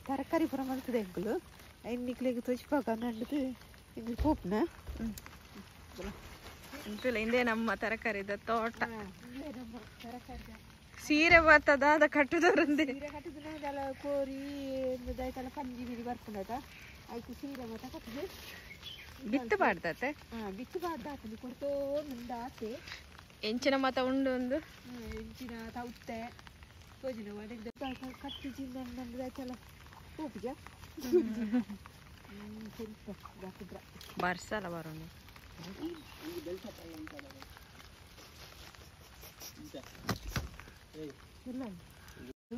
ತರಕಾರಿ ಪೂರ ಮಲ್ತದೆ ಎಂಕುಲು ಐನ್ ನಿಕ್ಲೆಗ್ ತೊಜ್ಪಾಗ ನಡ್ದು ಎಂಕುಲು ಪೋಪುನ ಅಂತಲ್ಲ ಹಿಂದೆ ನಮ್ಮ ತರಕಾರಿದ ತೋಟ ಸೀರೆ ಬರ್ತದ ಕಟ್ಟುದವರಂದೆ ಸೀರೆ ಕಟ್ಟುದಲ್ಲ ಕೋರಿ ದಾಯ್ತಲ್ಲ ಪಂಜಿ ಮಿಡಿ ಬರ್ಪುಂಡತ ಐಕು ಸೀರೆ ಮಾತ ಕಟ್ಟುದು ಬಿತ್ತು ಪಾಡ್ದತೆ ಬಿತ್ತು ಪಾಡ್ದಾತಂದು ಕೊಡ್ತೋ ಮುಂದಾತೆ ಎಂಚಿನ ಮಾತ ಉಂಡು ಒಂದು ಎಂಚಿನ ತೌತೆ ತೋಜಿನ ಕಟ್ಟು ಚಿನ್ನ ದಾಯ್ತಲ್ಲ ಪೋಪುಜ ಸ್ವಲ್ಪ ದಾಕುದ್ರ ಬರ್ಸಲ್ಲ ಬರೋಣ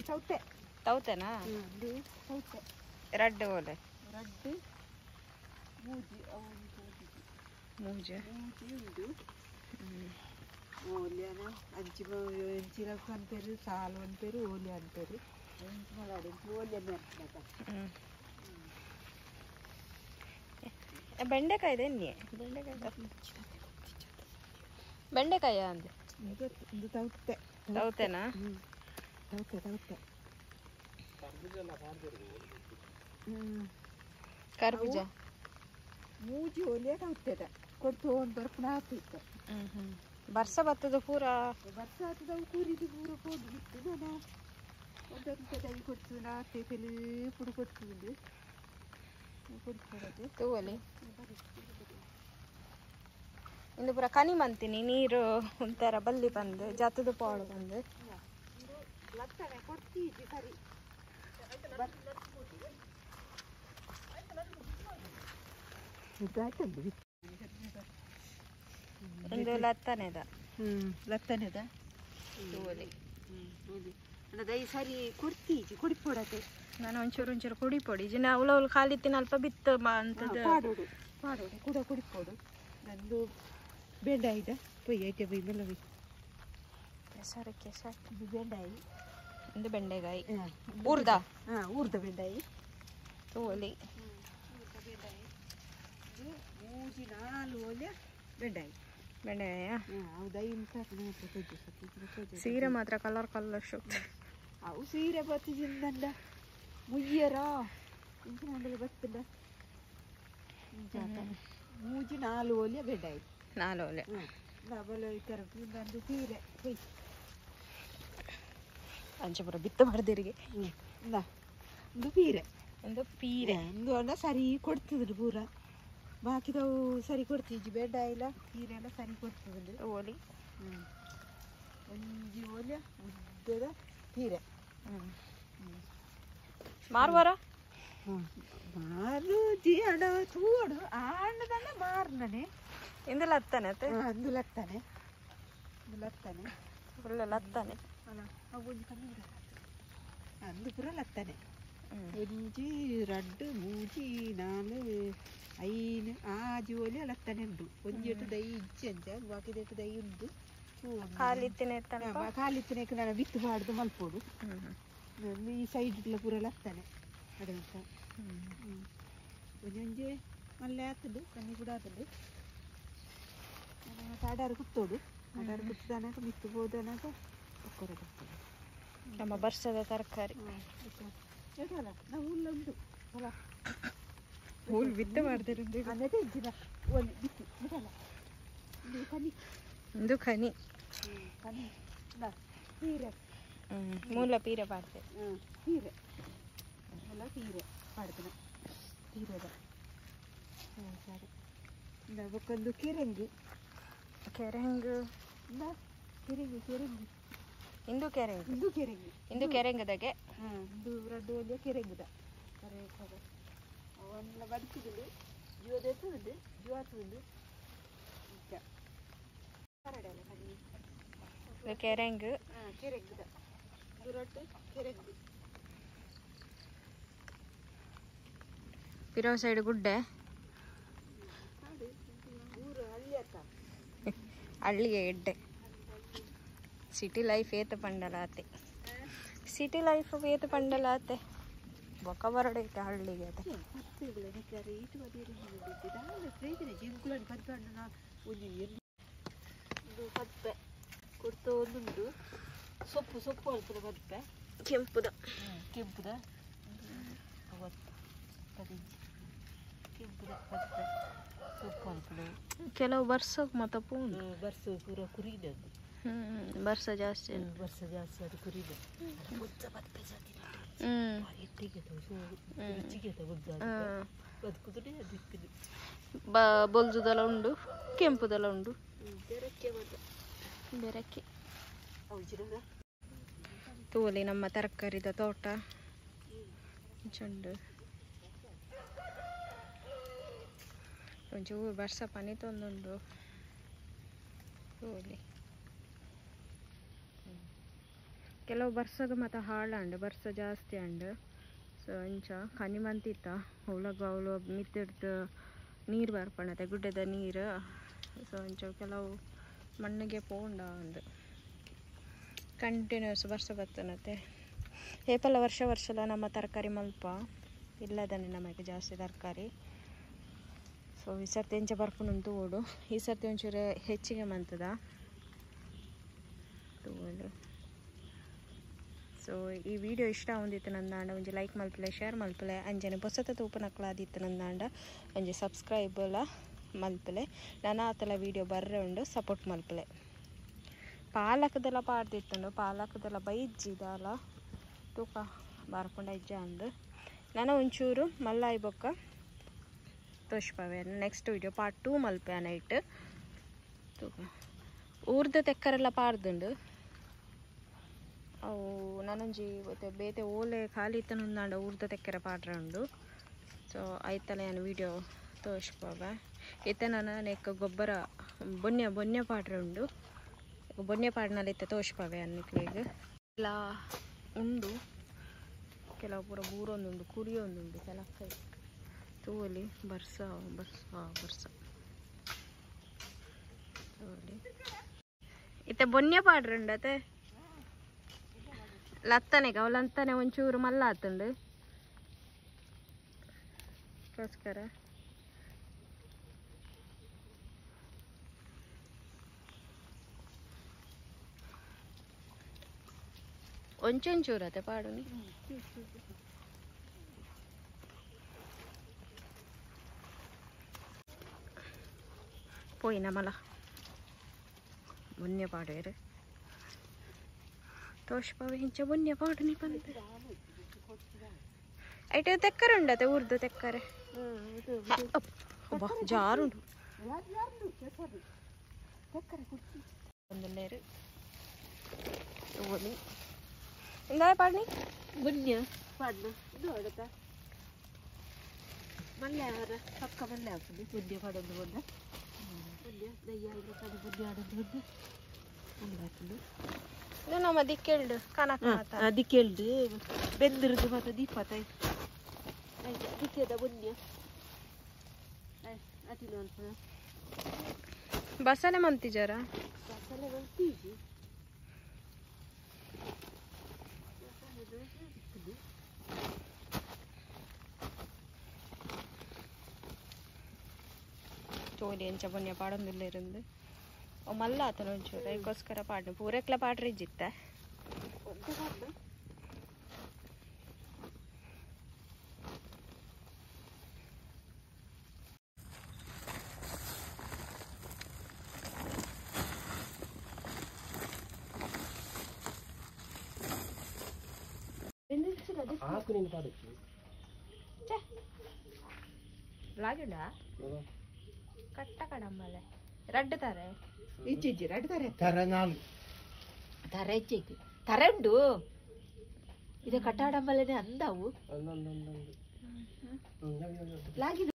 ತೌತೆ ತೌತೆನಾ ತೌತೆ ರಡ್ಡು ಓಲೆ ರಡ್ಡು ಮೂಜಿ ಮೂಜಿ ಮೂಜಿ ಉಂಡು ಓಲ್ಯಾನ ಅಂಚಿ ಎಂಚಿನ ಅನ್ಪೇರು ಸಾಲು ಅನ್ಪೇರು ಓಲೆ ಅನ್ಪೇರು ಓಲ್ಯನೆ ಅನ್ಪೇರು ಬೆಂಡೆಕಾಯಿ ಎನ್ನಿ ಬೆಂಡೆಕಾಯಿ ಬೆಂಡೆಕಾಯ ಅಂದೆ ಇದು ತೌತೆ ತೌತೆನಾ ತೌತೆ ತೌತೆ ಕರ್ಬೂಜ ಮೂಜಿ ಒಲೆ ತೌತೆದ ಕೊಡ್ತು ಒಂದು ಬರ್ಪುಣ ಆತಿತ್ತು ಬರ್ಸ ಬತ್ತದ ಪೂರ ಬರ್ಸ ಆತದವು ಕೂರಿದು ಪೂರ ಪೋದು ಬಿತ್ತು ನಾನು ಒಂದೊಂದು ದೈ ಕೊಡ್ತು ನಾತೆ ತೆಲು ಪುಡು ಕೊಡ್ತು ಕೊಡ್ತು ತೂವಲಿ ಇಂದು ಪೂರ ಕನಿ ಮಂತೀನಿ ನೀರು ಒಂಥರ ಬಲ್ಲಿ ಬಂದು ಜಾತದ ಪಾಳು ಬಂದು ಲತ್ತನೆ ಕೊಡ್ತೀಜಿ ಸರಿ ಒಂದು ಲತ್ತನೆದ ಲತ್ತನೆದ ತೂವಲಿ ದೈ ಸರಿ ಕೊಡ್ತೀಜಿ ಕೊಡಿಪೋಡತೆ ನಾನು ಒಂಚೂರು ಒಂಚೂರು ಕುಡಿ ಪೊಡಿ ಜಿನ ಅವಳು ಖಾಲಿ ತಿನ್ನ ಅಲ್ಪ ಬಿತ್ತು ಅಂತದ್ದು ಪಾಡೋಡು ಪಾಡೋಡು ಕೂಡ ಕುಡಿಪೋಡು ನಂದು ಬೆಂಡಾಯಿದ ಪೊಯ್ ಐತೆ ಬೈ ಮೆಲ್ಲವಿ ಕೆಸರು ಕೆಸರು ಇದು ಬೆಂಡಾಯಿ ಇದು ಬೆಂಡೆಕಾಯಿ ಊರ್ದ ಹಾಂ ಊರ್ದ ಬೆಂಡಾಯಿ ತೂವಲಿ ಊರ್ದ ಬೆಂಡಾಯಿ ಇದು ಮೂಜಿ ನಾಲು ಒಲೆ ಬೆಂಡಾಯಿ ಬೆಂಡೆಕಾಯ ಹೌದಾ ಸೀರೆ ಮಾತ್ರ ಕಲರ್ ಕಲರ್ ಶೋ ಅವು ಸೀರೆ ಬತ್ತಿಜಿಂದಂಡ ಮುಯ್ಯರ ಇಂಚಿನ ಬತ್ತಿಲ್ಲ ಮೂಜಿ ನಾಲು ಒಲೆ ಬೆಂಡಾಯಿ ನಾಲು ಒಲೆ ಡಬಲ್ ನಂದು ಸೀರೆ ಹೊಯ್ ಅಂಚಪುರ ಬಿತ್ತು ಮಾಡ್ದಿರಿಗೆ ಒಂದು ಪೀರೆ ಒಂದು ಪೀರೆ ಒಂದು ಅಣ್ಣ ಸರಿ ಕೊಡ್ತಿದ್ರು ಪೂರ ಬಾಕಿದವು ಸರಿ ಕೊಡ್ತಿದ್ವಿ ಬೇಡ ಇಲ್ಲ ಪೀರೆ ಎಲ್ಲ ಸರಿ ಕೊಡ್ತಿದ್ರು ಒಲಿ ಒಂಜಿ ಒಲೆ ಉದ್ದದ ಪೀರೆ ಮಾರ್ವಾರ ಮಾರು ಜಿ ಅಡ ತೂಡು ಆಂಡದಣ್ಣ ಮಾರ್ನನೆ ಇಂದು ಲತ್ತನೆ ಅಂದು ಲತ್ತನೆ ಇಂದು ಲತ್ತನೆ ಫುಲ್ ಲತ್ತನೆ ಅಲ್ಲ ಅವು ಒಂಜಿ ಕಮ್ಮಿ ಅಂದು ಪೂರ ಲತ್ತನೆ ಒಂಜಿ ರಡ್ಡು ಮೂಜಿ ನಾಲು ಐನು ಆಜಿ ಒಲೆ ಲತ್ತನೆ ಉಂಡು ಒಂಜಿ ಎಟ್ಟು ದೈ ಇಜ್ಜಿ ಅಂಚ ಬಾಕಿದ ಎಟ್ಟು ದೈ ಉಂಡು ಖಾಲಿ ಖಾಲಿ ನಾನು ಬಿತ್ತು ಬಾಡ್ದು ಮಲ್ಪೋಡು ಈ ಸೈಡ್ ಪೂರ ಲತ್ತನೆ ಅಡಂತ ಒಂಜಿ ಮಲ್ಲೆ ಆತುಂಡು ಕಣ್ಣಿ ಕೂಡ ಆತುಂಡು ಆಡಾರು ಕುತ್ತೋಡು ಆಡಾರು ಕುತ್ತದನಕ ಮಿತ್ತು ಹೋದನಕ ಒಕ್ಕರ ಬರ್ತದೆ ನಮ್ಮ ಬರ್ಸದ ತರಕಾರಿ ನಾವು ಹುಲ್ಲ ಉಂಟು ಅಲ್ಲ ಹುಲ್ಲು ಬಿತ್ತು ಮಾಡ್ತಾರೆ ಒಲೆ ಬಿತ್ತು ಬಿಡಲ್ಲ ಇದು ಕನಿ ಇದು ಕನಿ ಕನಿ ಪೀರೆ ಮೂಲ ಪೀರೆ ಪಾಡ್ತೆ ಪೀರೆ ಮೂಲ ಪೀರೆ ಪಾಡ್ತನ ಪೀರೆದ ಸರಿ ಬೊಕ್ಕೊಂದು ಕೆರೆಂಗು ಕೆರೆಂಗು ಕೆರೆಂಗು ಕೆರೆಂಗು ಇಂದು ಕೆರೆಂಗು ಇಂದು ಕೆರೆಂಗು ಇಂದು ಕೆರೆಂಗದಾಗೆ ಇಂದು ರಡ್ಡು ಒಲಿಯ ಕೆರೆಂಗುದ ಕರೆ ಕರೆ ಅವನ್ನೆಲ್ಲ ಬದುಕಿದ್ದು ಜೀವದೇತುಂಡು ಜೀವಾತುಂಡು ಇದು ಕೆರೆಂಗು ಕೆರೆಂಗುದ ಇದು ರಡ್ಡು ಕೆರೆಂಗು ಪಿರೋ ಸೈಡ್ ಗುಡ್ಡೆ ಹಳ್ಳಿಗೆ ಎಡ್ಡೆ ಸಿಟಿ ಲೈಫ್ ಏತ ಪಂಡಲಾತೆ ಸಿಟಿ ಲೈಫ್ ಏತ ಪಂಡಲಾತೆ ಬೊಕ್ಕ ಬರಡೈತೆ ಹಳ್ಳಿಗೆ ಅತೆ ಪದ್ಪೆ ಕೊಡ್ತಾ ಒಂದುಂಡು ಸೊಪ್ಪು ಸೊಪ್ಪು ಅಲ್ಪದ ಪದ್ಪೆ ಕೆಂಪುದ ಕೆಂಪುದ 15 ಕೆಂಪುದ 10 ಸೊಪ್ಪು. ಕೆಲವು ವರ್ಷಕ್ಕೆ ಮತ್ತೆ ಪೂಂಡು ವರ್ಷ ಪೂರ ಕುರಿನದು. ವರ್ಷ ಜಾಸ್ತಿ, ವರ್ಷ ಜಾಸ್ತಿ ಅದು ಕುರಿನ. ಬೊಲ್ಜುದೆಲ್ಲ ಉಂಡು, ಕೆಂಪುದೆಲ್ಲ ಉಂಡು. ಬೆರಕೆ ತೋಲಿ ನಮ್ಮ ತರಕಾರಿದ ತೋಟ ಚಂಡು. ಒಂಚೂರು ವರ್ಷ ಪನಿ ತೊಂದುಂಡು ತೋಲಿ. ಕೆಲವು ಬರ್ಸಗ ಮತ್ತು ಹಾಳಾಂಡು, ಬರ್ಸ ಜಾಸ್ತಿ ಅಂಡು. ಸೊ ಅಂಚ ಕನಿ ಮಂತಿತ್ತ ಅವಳಗ ಅವಳು ಮಿತ್ತಿಡ್ದು ನೀರು ಬರ್ಪಣತೆ ಗುಡ್ಡದ ನೀರು. ಸೊ ಅಂಚ ಕೆಲವು ಮಣ್ಣಿಗೆ ಪೋಂಡ ಒಂದು ಕಂಟಿನ್ಯೂಸ್ ವರ್ಷ ಬರ್ತನತೆ. ಏಪಲ್ಲ ವರ್ಷ ವರ್ಷಲ ನಮ್ಮ ತರಕಾರಿ ಮಲ್ಪ ಇಲ್ಲದನೆ ನಮಗೆ ಜಾಸ್ತಿ ತರಕಾರಿ. ಸೊ ಈ ಸರ್ತಿ ಎಂಚ ಬರ್ಪುನಂತೂ ಓಡು, ಈ ಸರ್ತಿ ಒಂಚೂರು ಹೆಚ್ಚಿಗೆ ಮಂತದ ತೋಡು. ಸೊ ಈ ವಿಡಿಯೋ ಇಷ್ಟ ಆವೊಂದಿತ್ತು ನಂದಾಂಡ ಒಂಜಿ ಲೈಕ್ ಮಲ್ಪಲೆ, ಶೇರ್ ಮಲ್ಪಲೆ, ಅಂಚನೆ ಪೊಸತ ತೂಪನಕ್ಲಾದಿತ್ತು ನಂದಾಂಡ ಒಂಜಿ ಸಬ್ಸ್ಕ್ರೈಬ್ ಲ ಮಲ್ಪಲೆ. ನಾನು ಆತಲ ವಿಡಿಯೋ ಬರ್ರೆ ಉಂಡು, ಸಪೋರ್ಟ್ ಮಲ್ಪಲೆ. ಪಾಲಕದೆಲ್ಲ ಪಾಡ್ದಿತ್ತುಂಡು, ಪಾಲಕದೆಲ್ಲ ಬೈಜ್ಜಿದಾಲ ತೂಕ ಬಾರ್ಕೊಂಡ ಇಜ್ಜ ಅಂದು. ನಾನು ಒಂಚೂರು ಮಲ್ಲಾಯಿ ಬೊಕ್ಕ ತೋಷ್ಪವೆ ನೆಕ್ಸ್ಟ್ ವಿಡಿಯೋ ಪಾರ್ಟ್ 2 ಮಲ್ಪೆ ನೈಟ್. ತೂಕ ಊರ್ದ ತೆಕ್ಕರೆಲ್ಲ ಪಾಡ್ದುಂಡು. ಅವು ನಾನೊಂಜಿ ಬೇತೆ ಓಲೆ ಖಾಲಿ ಇತ್ತನೊಂದಾಂಡ ಊರ್ದ ತೆಕ್ಕರೆ ಪಾಡ್ರೆ ಉಂಡು. ಸೊ ಐತಲ ನಾನು ವೀಡಿಯೋ ತೋಷ್ಪವೆ. ಇತ್ತೆ ನಾನು ನೆಕ್ ಗೊಬ್ಬರ ಬೊನ್ಯ ಬೊನ್ಯ ಪಾಡ್ರೆ ಉಂಡು. ಬೊನ್ಯ ಪಾಡ್ನಲ್ಲಿ ಇತ್ತೆ ತೋಷ್ಪವೆ ಅನ್ನಿಕ್ಲೆಗ್ ಎಲ್ಲ ಉಂಡು. ಕೆಲವು ಪೂರ ಬೂರೊಂದುಂಡು, ಕುರಿಯೊಂದುಂಡು ಕೆಲಕ್ಕೆ. ತೋಲಿ ಬರ್ಸ ಬರ್ಸ ಬರ್ಸ ತೋಲಿ. ಇತ್ತೆ ಬೊನ್ಯ ಪಾಡ್ರೆ ಉಂಡತೆ ಲತ್ತನೆ ಅವಲಂತಾನೆ ಒಂಚೂರು ಮಲ್ಲ ಆತುಂಡು ಕೋಸ್ಕರ. ಒಂಚೊಂಚೂರು ಅತೆ ಪಾಡುನಿ. ಪೋಯಿನ ಮಲ ಬೊನ್ಯ ಪಾಡುವೆರು ತೋಷ್ಪವೆ ಇಂಚ ಬೊನ್ಯ ಪಾಡುನಿ ಬಂದು. ಐಟು ತೆಕ್ಕರೆ ಉಂಡತೆ ಊರ್ದು ತೆಕ್ಕರೆ ಜಾರುಂಡು ಒಂದುಲ್ಲೇರು ತೋಲಿ. ಇಂದಾಯ ಪಾಡ್ನಿ ಬೊನ್ಯ ಪಾಡ್ನ ಇದು ಅಡತ ಮಲ್ಲೆ ಅವರ ಪಕ್ಕ ಮಲ್ಲೆ ಆಗ್ತದೆ. ಬೊನ್ಯ ಪಾಡೊಂದು ಬೊನ್ನ ಬೊನ್ಯ ದಯ್ಯ ಬೊನ್ಯ ಆಡೊಂದು ಬೊನ್ಯ ಮಲ್ಲೆ ಹಾಕೊಂಡು. ಇದು ನಮ್ಮ ದಿಕ್ಕೆಲ್ಡು ಕನಕ ದಿಕ್ಕೆಲ್ಡು ಬೆಂದಿರುದು ಮಾತ ದೀಪ ತಾಯಿ ದಿಕ್ಕೆದ ಬೊನ್ಯ ಅಟಿನ ಬಸಳೆ ಮಂತಿಜಾರ ಬಸಳೆ ಮಂತೀಜಿ. ತೋಲಿ ಎಂಚ ಬೊನ್ಯ ಪಾಡೊಂದುಲ್ಲೆರುಂದು ಮಲ್ಲ ಆತನ ಒಂಚೂರು ಅದಕ್ಕೋಸ್ಕರ ಪಾಡ್ನು ಪೂರೆಕ್ಲ ಪಾಡ್ರೆ ಇಜ್ಜಿತ್ತ. ಕಟ್ಟ ಕಡಂಬಲೆ ರಡ್ಡು ತಾರೆ ಇಜ್ಜಿ ರಡ್ಡು ತಾರೆ ತರ ನಾಲ್ ತರ ಇಜ್ಜಿ ತರ ಉಂಡು. ಇದೆ ಕಟ್ಟಾಡಂಬಲೆನೆ ಅಂದವು ಲಾಗಿದ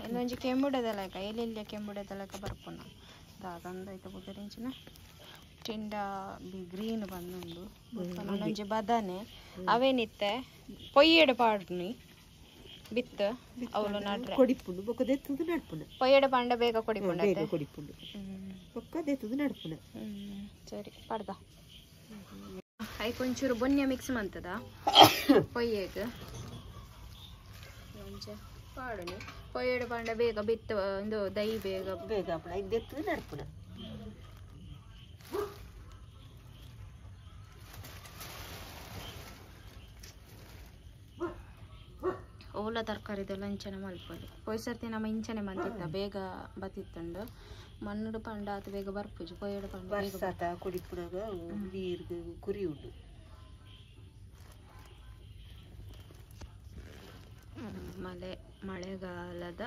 ಇನ್ನೊಂಜಿ ಕೆಂಬುಡದಲಕ ಎಲ್ಲೆಲ್ಲ ಕೆಂಬುಡದಲಕ ಬರ್ಪುನ ದಾದಂದ ಐತ ಬುದರಿಂಚಿನ ಟಿಂಡ ಬಿ ಗ್ರೀನ್ ಬಂದುಂಡು. ಒಂಜಿ ಬದನೆ ಅವೇನಿತ್ತೆ ಪೊಯ್ಯೆಡು ಪಾಡ್ನಿ ಬಿತ್ತು ಅವಳು ನಡ್ರೆ ಕೊಡಿಪುಂಡು ಬೊಕ್ಕ ದೆತ್ತುದು ನಡ್ಪುಂಡು. ಪೊಯ್ಯೆಡು ಪಾಂಡ ಬೇಗ ಕೊಡಿಪುಂಡು, ಬೇಗ ಕೊಡಿಪುಂಡು ಬೊಕ್ಕ ದೆತ್ತುದು ನಡ್ಪುಂಡು. ಸರಿ ಪಾಡ್ದ ಐಕ್ ಒಂಚೂರು ಬೊನ್ಯ ಮಿಕ್ಸ್ ಮಂತದ ಪೊಯ್ಯೆಗ್ ಒಂಚೆ ಪಾಡುನಿ. ಪೊಯ್ಯೆಡು ಪಾಂಡ ಬೇಗ ಬಿತ್ತು ಒಂದು ದೈ ಬೇಗ ಬೇಗ ದೆತ್ತುದು ನಡ್ಪುಂಡು. ಓಲ ತರಕಾರಿದೆಲ್ಲ ಇಂಚನೆ ಮಲ್ಪೊಲಿ ಪೊಯ್ಸರ್ತಿ ನಮ್ಮ ಇಂಚನೆ ಮಂತಿತ್ತ ಬೇಗ ಬತ್ತಿತ್ತುಂಡು ಮಣ್ಣುಡು ಪಂಡ ಆತು ಬೇಗ ಬರ್ಪುಜಿ ಪೊಯ್ಯಡು ಪಂಡ ಬೇಗ ಬರ್ಸಾತ ಕುಡಿಪುನಾಗ ನೀರ್ಗ್ ಕುರಿ ಉಂಡು ಮಳೆ ಮಳೆಗಾಲದ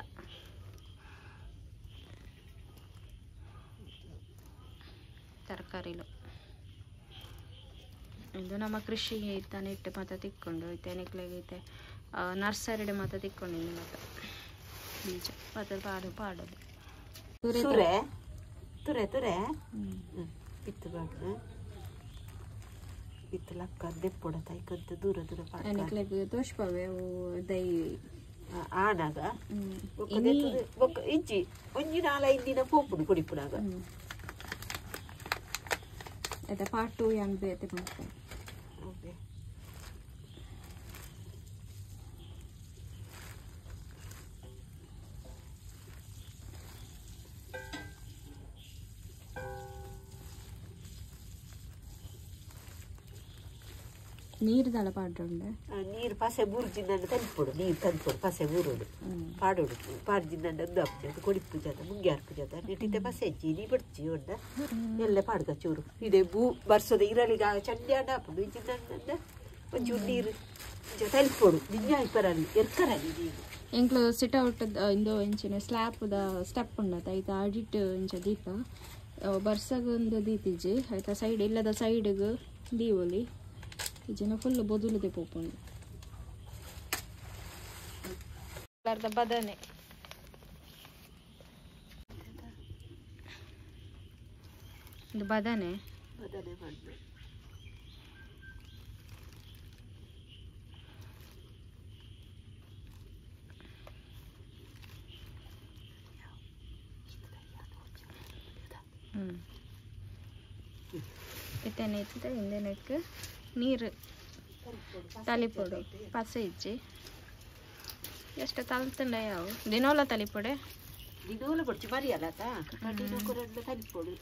ತರಕಾರಿಲು ಇದು ನಮ್ಮ ಕೃಷಿ ಇತ್ತಾನೆ ಇಟ್ಟು ಮಾತ ತಿಕ್ಕೊಂಡು ಇತ್ತೆ ನೆಕ್ಲೆಗ್ ಇತ್ತೆ ನರ್ಸರಿಡ್ ಮಾತ ತಿಕ್ಕೊಂಡು ಮಾತ ಬೀಜ ಮಾತ ಪಾಡು ಪಾಡೋದು ತುರೆ ತುರೆ ತುರೆ ಬಿತ್ತು ಬಾಡ್ದು ಬಿತ್ತು ಲಕ್ಕ ದೆಪ್ಪೊಡ ತೈಕಂತ ದೂರ ದೂರ ಪಾಡ್ಕ ನೆಕ್ಲೆಗ್ ತೋಷ್ಪವೆ ಅವು ದೈ ಆನಾಗ ಬೊಕ್ಕ ಇಜ್ಜಿ ಒಂಜಿ ನಾಲೈದು ದಿನ ಪೋಪುಂಡು ಕೊಡಿಪುನಾಗ ಅದ ಪಾರ್ಟ್ 2 ಯಾನ್ ಬೇತೆ ಮಲ್ಪೆ ಓಕೆ ನೀರು ದಳ ಪಾಡ್ರುಂಡೆ ನೀರು ಪಸೆ ಬೂರ್ಜಿಂದ ತಲ್ಪೊಡು ನೀರು ತಲ್ಪೊಡು ಪಸೆ ಬೂರೋಡು ಪಾಡೋಡು ಪಾಡ್ಜಿಂದ ಅದು ಆಪುಜಿ ಕೊಡಿಪು ಜಾತ ಮುಂಗೆ ಆರ್ಪು ಜಾತ ನೆಟ್ಟಿದ್ದೆ ಪಸೆ ಇಜ್ಜಿ ನೀ ಬಡ್ಚಿ ಉಂಡ ಎಲ್ಲ ಪಾಡ್ಗ ಚೂರು ಇದೆ ಬೂ ಬರ್ಸೋದ ಇರಲಿಗ ಚಂಡಿ ಆಂಡ ಆಪುಂಡು ಇಜ್ಜಿಂದ ಒಂಚೂರು ನೀರು ತಲ್ಪೊಡು ನಿಂಜ ಇಪ್ಪರಲ್ಲಿ ಎರ್ಕರಲ್ಲಿ ನೀರು ಎಂಕ್ಲು ಸಿಟ್ ಔಟ್ ಇಂದು ಇಂಚಿನ ಸ್ಲ್ಯಾಪ್ದ ಸ್ಟೆಪ್ ಉಂಡತ ಐತ ಅಡಿಟ್ ಇಂಚ ದೀಪ ಬರ್ಸಗ ಒಂದು ದೀತಿಜಿ ಐತ ಸೈಡ್ ಇಲ್ಲದ ಸೈಡ್ಗ್ ದೀವೊಲಿ ಜನ ಫುಲ್ ಬೊದುಲುದೆ ಪೋಪುಂಡು ಕಲರ್ದ ಬದನೆ ಇದು ಬದನೆ ಬದನೆ ಮಣ್ಣು ಇತ್ತೇನೆ ಇತ್ತೆ ಇಂದೆನಕ್ಕೆ ನೀರು ತಲಿಪೊಡು ಪಸೆ ಇಜ್ಜಿ ಎಷ್ಟು ತಲ್ತಂಡ ಯಾವ ದಿನೋಲ ತಲಿಪೊಡೆ ದಿನೋಲ ಬೊಡ್ಚಿ ಮರಿಯಲ್ಲ ದಿನೊಕ್ಕ ತಲಿಪೊಡು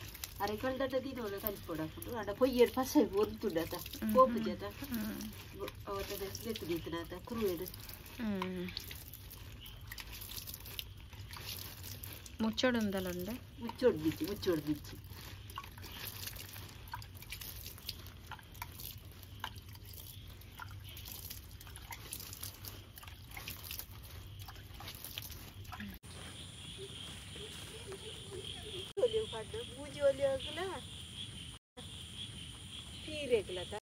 ಅರೆ ಕಲ್ದಡ್ಡ ದಿನೋಲ ತಲಿಪೊಡು ಹಾಕೊಂಡು ಅಂಡ ಪೊಯ್ಯೆಡ್ ಪಸೆ ಒಂತುಂಡತ ಪೋಪು ಜತ ಅವತ್ತದ ನೆತ್ತು ದೀತನಾತ ಕುರುವೆಡು ಮುಚ್ಚೋಡುಂದಲುಂಡೆ ಮುಚ್ಚೋಡು ಬಿಚ್ಚಿ ಮುಚ್ಚೋಡು ಬಿಚ್ಚಿ ಮೂಜಿ ಒಲಿ ಆಗಲ ಪೀರೆಗ್ಲತ.